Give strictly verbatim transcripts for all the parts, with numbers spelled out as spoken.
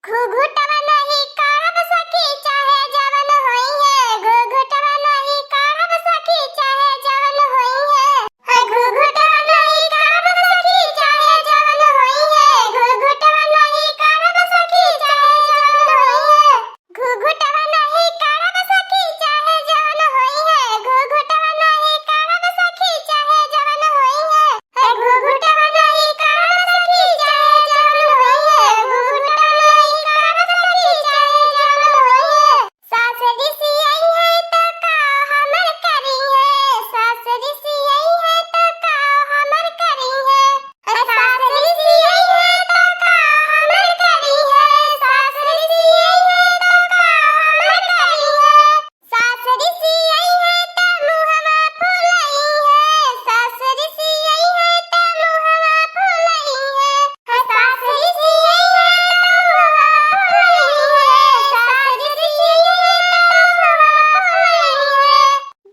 घुघुटवा नहीं करब सखी चाहे जवन होई है, घुघुटवा नहीं करब सखी चाहे जवन होई है। है घुघुटवा नहीं करब सखी चाहे जवन होई है, घुघुटवा नहीं करब सखी चाहे जवन होई है। घुघुटवा नहीं करब सखी चाहे जवन होई है, घुघुटवा नहीं करब सखी चाहे जवन होई है। है घुघुटवा नहीं करब सखी चाहे जवन होई है, घुघुटवा नहीं करब सखी चाहे जवन होई है। सास रिसियाई है तो का हमर करी है, सास रिसियाई है तो का हमर करी है। सास रिसियाई है तो का हमर करी है, सास रिसियाई है तो का हमर करी है। सास रिसियाई है तो मुहवा फुलाई है, सास रिसियाई है तो मुहवा फुलाई है। सास रिसियाई है तो मुहवा फुलाई है, सास रिसियाई है तो मुहवा फुलाई है।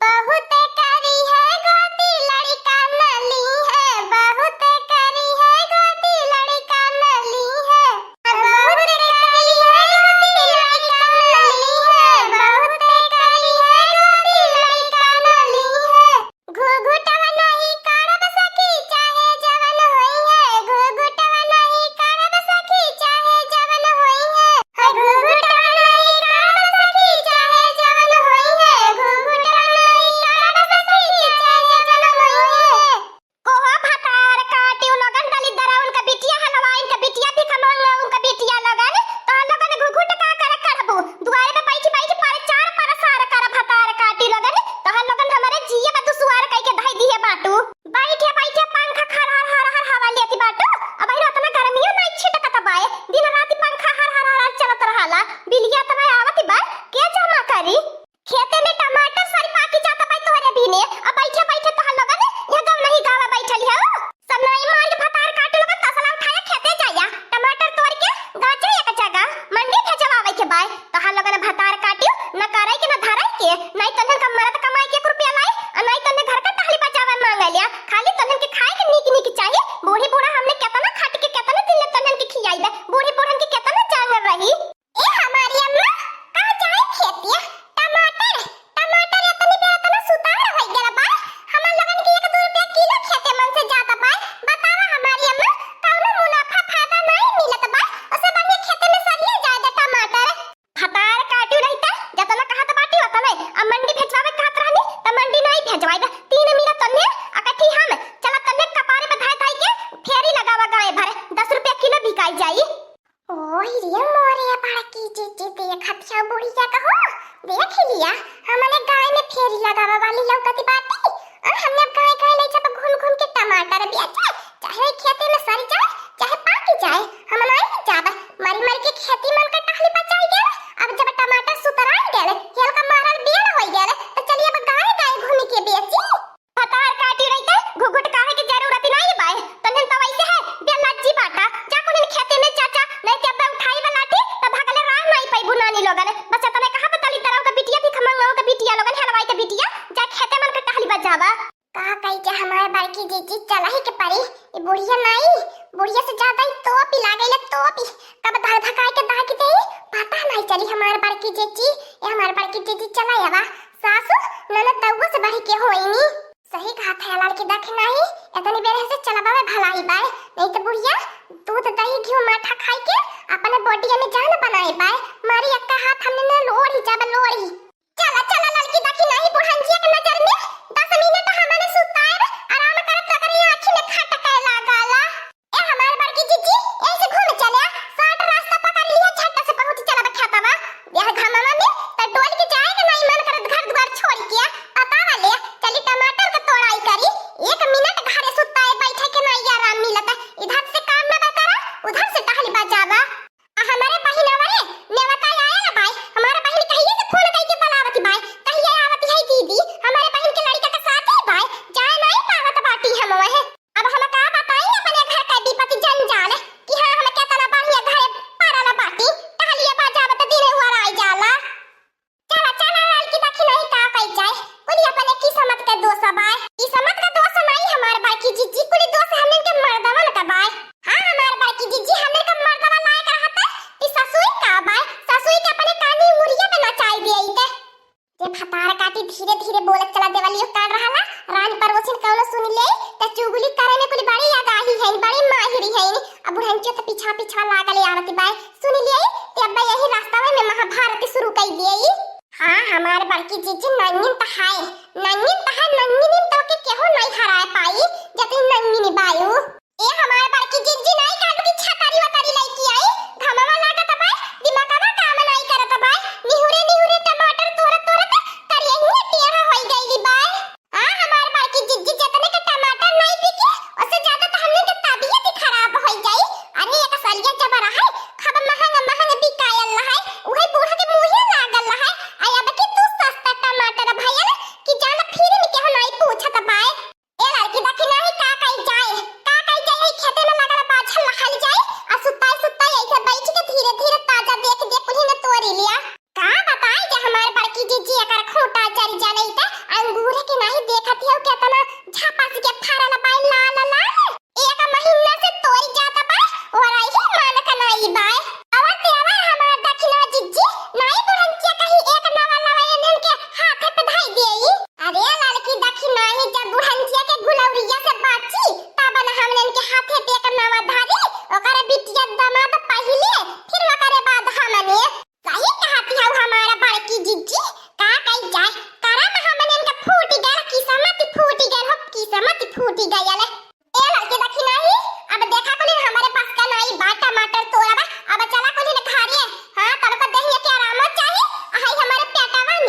बहुत करी है गोदी लड़का न ली है, बहुत करी है गोदी लड़का न ली है। बहुत करी है गोदी लड़का न ली है, बहुत करी है गोदी लड़का न ली है। घुघुटवा नहीं करब सखी चाहे जवन होई है, घुघुटवा नहीं करब सखी चाहे जवन होई है। है घुघुटवा नहीं करब सखी चाहे जवन होई है, घुघुटवा नहीं करब सखी चाहे जवन होई है। कोहो भतार काटी उ लोगन दलिद्दरा उनका बिटिया हलवाई उनका बिटिया भिखमंगा उनका बिटिया लोगन, तो लोगन घुघुट का करे करबू? दुआरे पे बैठी बैठी पर चार परसार कर भतार काटी लोगन, तो लोगन हमारे जिए बा दुसुआर कई के धई दिए बाटू। बैठे बैठे पंखा खर हर हर हर हवा लेती बाटू। अब इतना गर्मियों नहीं छिटकत बाए, दिन रात पंखा हर हर हर हर चलत रहाला। बिलिया तना आवत बा, के जमा करी? खेते में टमाटर सारी पाकी जाता बाई तोहरे बीने। अब बैठे बैठे तोहर लोगन यहाँ गाँव नहीं गावा बैठल हो। सब नाई मार के भतार काटे लोगन तसला उठाया खेते जाया। टमाटर तोड़ के गाचे एक जगह मंडी भेजवावे के बाय। तोहर लोगन भतार काटियो न करे के न धरे के। नहीं तन्हन का मरद कमाई के एक रुपया लाई, और नहीं तन्हन घर का टहली बचावे मांगे लिया। खाली तन्हन के खाए के नीक नीक चाहिए। बूढ़ी बूढ़ा हमने केतना खट के केतना दिन ले तन्हन के खियाई बे। बूढ़ी बूढ़न के केतना जांगर रही। ए हमारी अम्मा, का जाए खेतिया? टमाटर, टमाटर इतनी बेर इतना सुतार होई गया बा। हमन लोगन के एक दो रुपया किलो खेते मन से जाता बा। बतावा हमारी अम्मा, कौनो मुनाफा फायदा नहीं मिलत बा। उसे बढ़िया खेते में सरिए जाए दे टमाटर। भतार काटू नहीं त जतना कहत बाटी उतना। अब मंडी भेजवावे कहत रहनी त मंडी नहीं भेजवाई बे। तीन मिला तन्ने अकठी हम चला तन्ने कपारे पे धाई धाई के फेरी लगावा गाय भर दस रुपया किलो बिकाई जाई। ओही रे मोरे बड़की जीजी देखत हौ बुढ़िया कहो, देख लिया, हमने गाय में फेरी लगावे वाली लौकती बाटी। और हमने अब गाय गाय ले जब घूम घूम के टमाटर बेचे, चाहे खेते में सड़ जाए, चाहे पाक जाए, हम नहीं जाब। मरी मरी के खेती मन का टहली बचाई गए। अब जब टमाटर सुतराई गए, हेल का मारल बिया न होई गए, तो चलिए अब गाय गाय घूम के बेची। भतार काटी रही त घुघुट काहे के जरूरत नहीं बाय। तन्हन त वैसे है बेलज्जी बाटा। जा कुनिन खेते में चाचा, नहीं ते अब्बे उठाई बा लाठी, त भगले राह नहीं पैबू नानी लोगन। बस इतने कहा बतली तरह के बिटिया भी खमंगाओ के बिटिया लोगन हलवाई के बिटिया, जा खेते मन के टहली बजावा। का कही के हमारे बड़की जीजी चला ही के परी। ये बुढ़िया नहीं, बुढ़िया से ज्यादा ही तोपी लागेले तोपी। कब धर धकाई के दागी दे, पता नहीं चली हमारे बड़की जीजी। ये हमारे बड़की जीजी चला आवा। सासू ननद दउआ से बढ़ी के होइनी। सही कहत है लड़की, देख नाही, इतनी बेर से चलबा में भलाई बाय, नहीं तो बुढ़िया दूध दही घी माठा खाई के अपने बॉडी में जान बनाए बाय। मारी अक्का हाथ हमने न लोड़ी जब लोड़ी। चला चला लड़की, देखी नाही बुढ़ंजिया के नजर में दस मिनट हमने सुताए, आराम करब तो अगर ये आँखी में खटके लागला। ए हमार बड़की जीजी, ऐसे घूम चले, शॉर्ट रास्ता पकड़ लिया, झट से पहुँच चला खेतवा। यह घमवा में त डोल के जाए के नहीं मन करत घर द्वार छोड़ के। पता वाले, चली टमाटर के तोड़ाई करी। एक मिनट घरे सुताए बैठे के नहीं आराम मिलत। इधर से काम में बतरा, उधर से टहली बजावा। आ हमारे बहिन आवरे, नेवता आया ना भाई। हमारे बहिन कहिए से फोन कई के बुलावती भाई। कहिए आवती है दीदी, हमारे बहिन बाय, ससुई के अपने कानी उंगरिया पे नचाई दिए इते। जे भतार काटी धीरे धीरे बोलत चला देवलियो कान रहला, रान परोसिन कौनो सुन ले, त चुगली करे में कुल बड़ी याद आही है, बड़ी माहिरी है। अब बुढ़ंचियो त पीछा पीछा लागल आवत बाय, सुन ले, ते अब यही रास्ता में महाभारत शुरू कर दिए। हाँ, हमार बड़की जीजी नंगिन त है, नंगिन त है, नंगिन तो के केहू नहीं हराए पाई, जतनी नंगिन बायू। ए हमार बड़की जीजी नाई कालू की छतरी वतरी लइकी आई, घमवा लागत बाय, दिमागवा काम नाई करत बाय, निहुरे निहुरे टमाटर तोरत तोरत करियहिया टेढ़ा होई गइली बाय। आ हमार बड़की जीजी जतने के टमाटर नाई बिकी, ओसे ज्यादा त हमने के तबियत ही खराब होई जाई। अरे एक सलिया जब रहै, खब महंग महंग बिकायल रहै, उहे बूढ़ा के मुँहे लागल रहै, आ अब की तू सस्ता टमाटर भयल कि जान फिर में केहू नाई पूछत बाय। ए लड़की दखिनाही का कइल जाए, का कइल जाए, ई खेते में लगल बाछल लहल जाए, आ सुताई सुताई ऐसे बैठ के धीरे धीरे ताजा देख दे कुल्ही ने तोरी लिया। का बताई जे हमार बड़की जीजी एकर खूंटा चरी जाने त अंगूर के नाही देखत हियो केतना झपस के फरल बाय लाल लाल। एक महीना से तोरी जात बाय, ओराई ही मानक नाई बाय। अवर देवर हमार दखिना जीजी, नाई बुढ़ंचिया कहीं एक नवा नवा एनन के हाथे पे धाई देई। अरे लड़की दखिनाही जब बुढ़ंचिया के गुलौरिया से बाची, तब न हमनन के हाथे पे एक नवा धारी, ओकर बिटिया दामाद पहिले, फिर ओकरे बाद हमने। सही कहती हौ हमारा बड़की जीजी, का कइल जाए, करम हमनन के फूट गयल, किस्मत फूट गयल हो, किस्मत फूट गयल। ए लड़की दखिनाही, अब देखा कुलिन हमरे पास का नाई बा टमाटर तोरबा, अब चला कुलिन घरे। हाँ, तब पर देहिया के आरामो चाही, आ हई हमरे पेटवा में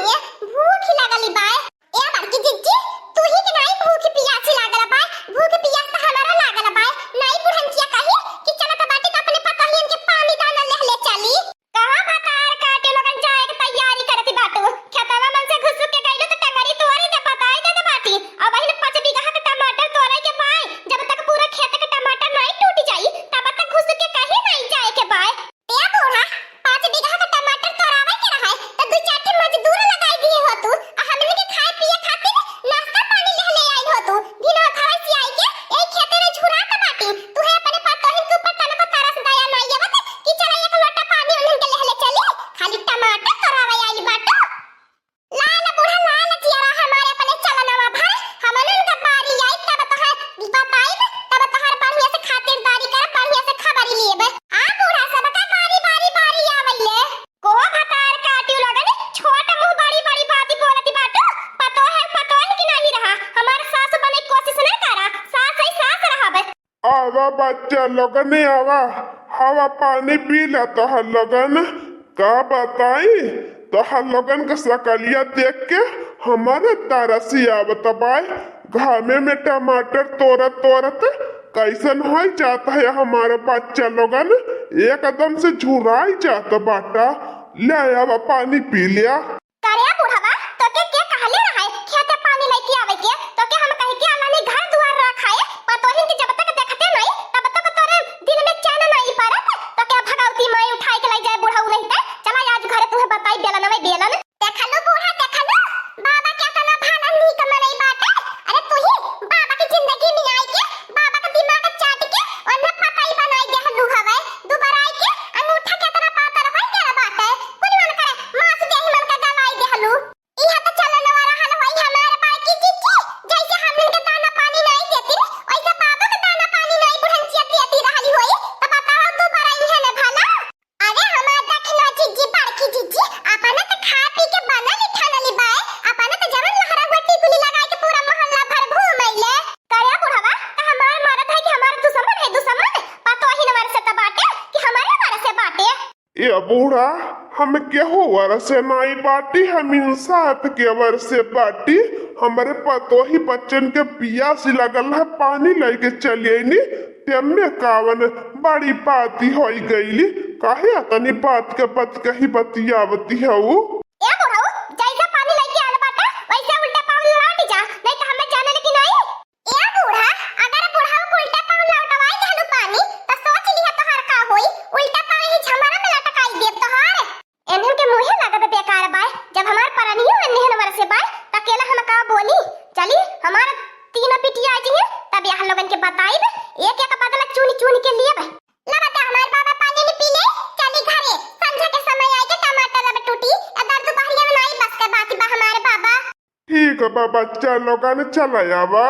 भूख लगली बाय। ए बड़की जीजी, तू ही के नाई भूख पियासी लागल बाय, भूख पियास त हमरो लागल बाय। नाई बुढ़ंचिया कही कि चलत बाटी त अपने पतोहियन के पानी दाना लेहले चली। कहाँ भतार काटे लगन जाए के तैयारी करती बाटू? खेतवा मन से घुसुक के गइलू त टंगरी तोरी दे बताई देत बाटी। अब बहिन पाँच बीघा के टमाटर तोरे के बाय, जब तक पूरा खेत के टमाटर नाई टूट जाई, तब तक घुसुक के कहीं नाई जाए के बाय। ए बूढ़ा, पाँच बीघा के टमाटर तोरावे के रहे, त दू चार ठे मजदूर लगाई दिए हो तू, आ हमनी के खाए पिए खातिर नाश्ता पानी लेहले आइल हो तू। बिना घरे से आई के यही खेते में झुरात बाटी। तू है अपने पतोहिन के ऊपर तनको तरस दया नाई आवत कि चला एक लोटा पानी उन्हन के लेहले चली, खाली टमाटर तोरावे आइल बाटू। लाल बूढ़ा लाल जियरा हमारे अपने चलनवा भर, हमनन का बारी आई तब तोहार बताइब, तब तोहार बढ़िया से खातिरदारी कर, बढ़िया से खबरी लेब। आ बूढ़ा सबका बारी बारी बारी आवैले। को भतार काटियो लगन, छोट मुँह बड़ी बड़ी बाती बोलती बाटू, पतोह है पतोह की नहीं रहा, हमार सास बने कोशिश न करा, सास है सास रहब। आवा बच्चा लोगन, आवा, हवा पानी पी ला तोहर लोगन। का बताई, तोहर लोगन के सकलिया देख के हमारे तरसी आवत बाय। घामे में टमाटर तोरत तोरत कैसन होइ जात है हमार बच्चा लोगन, एकदम से झुराई जात बाटा। ले आवा पानी पी लिया। करे बुढ़वा, तोके के कहले रहे खेते पानी लइके आवे के? तोके हम कह के आलानी घर दुआर रखाए, पतोहिन के जब तक देखते नहीं, तब तक तोरे दिन में चैन नहीं परत। तोके भगवती माई उठाए के लाई जाए बुढ़ऊ नहीं ते। चला आज घरे तुहे बताई बेलन में बेलन। देखलू बूढ़ा, देखलू, बाबा के तना भाला नीक मनई बाटे। अरे तू ही बाबा के जिंदगी में आई के बाबा के दिमाग चाट के ओन्ने पताई बनाई देहलू हवे। दुबराई के अंगूठा केतना पातर होई गया बाटे। कुल मन करे मांस देही मन का गलाई देहलू। इहे त चलनवा रहल होई हमार बड़की जीजी, जैसे हमनी के दाना पानी नाई देती, वैसे बाबू के दाना पानी नाई बुढ़ंचिया देती रहली होई, त बताओ तू बड़ा इहे न भला। अरे हमार दखिना जीजी, बड़की जीजी, अपने त खा पी के बनल ठनली बाय, अपने त जवन लहरा हुआ टिकुली लगाई के पूरा मोहल्ला भर घूमैले। करे बुढ़वा, त हमार मरद है कि हमार दुश्मन है दुश्मन? पतोहिन वर से त बाटे कि हमारे वर से बाटे? ए बूढ़ा, हम केहू वर से नाई बाटी, हम इंसाफ के वर से बाटी। हमरे पतोही बच्चन के पियास लगल है, पानी लेके चली आईनी, तेमे कावन बड़ी बाती होई गईली। काहे अतनी बात के बात कही बतियावती हऊ? ए बुढ़ऊ, जैसे पानी लेके आल बाटा, वैसे उल्टा पाँव लौट जा, नहीं तो हमें जाने लेकिन आई। ए बूढ़ा, अगर बुढ़ऊ उल्टा पाँव लौटवाई देहलू पानी, त सोच लिहा तोहार का होई, उल्टा पाँव ही झमरा में लटकाई देब तोहार। एन्हन के मुँहे लागत बेकार बाय, जब हमार परनियो एन्हन वर से बाय, त अकेला हम का बोली? चली, हमार तीनों पिटिया आ जइहे, तब यह लोगन के बताइब, एक एक बदला चुन चुन के लिए। ला बता, हमार बाबा पानी नहीं पी ले, चली घरे, संझ के समय आए के टमाटर अब टूटी, अगर दोपहरिया में नाई बस के बात बा हमारे बाबा। ठीक है बा, बच्चा लोगन चला आवा।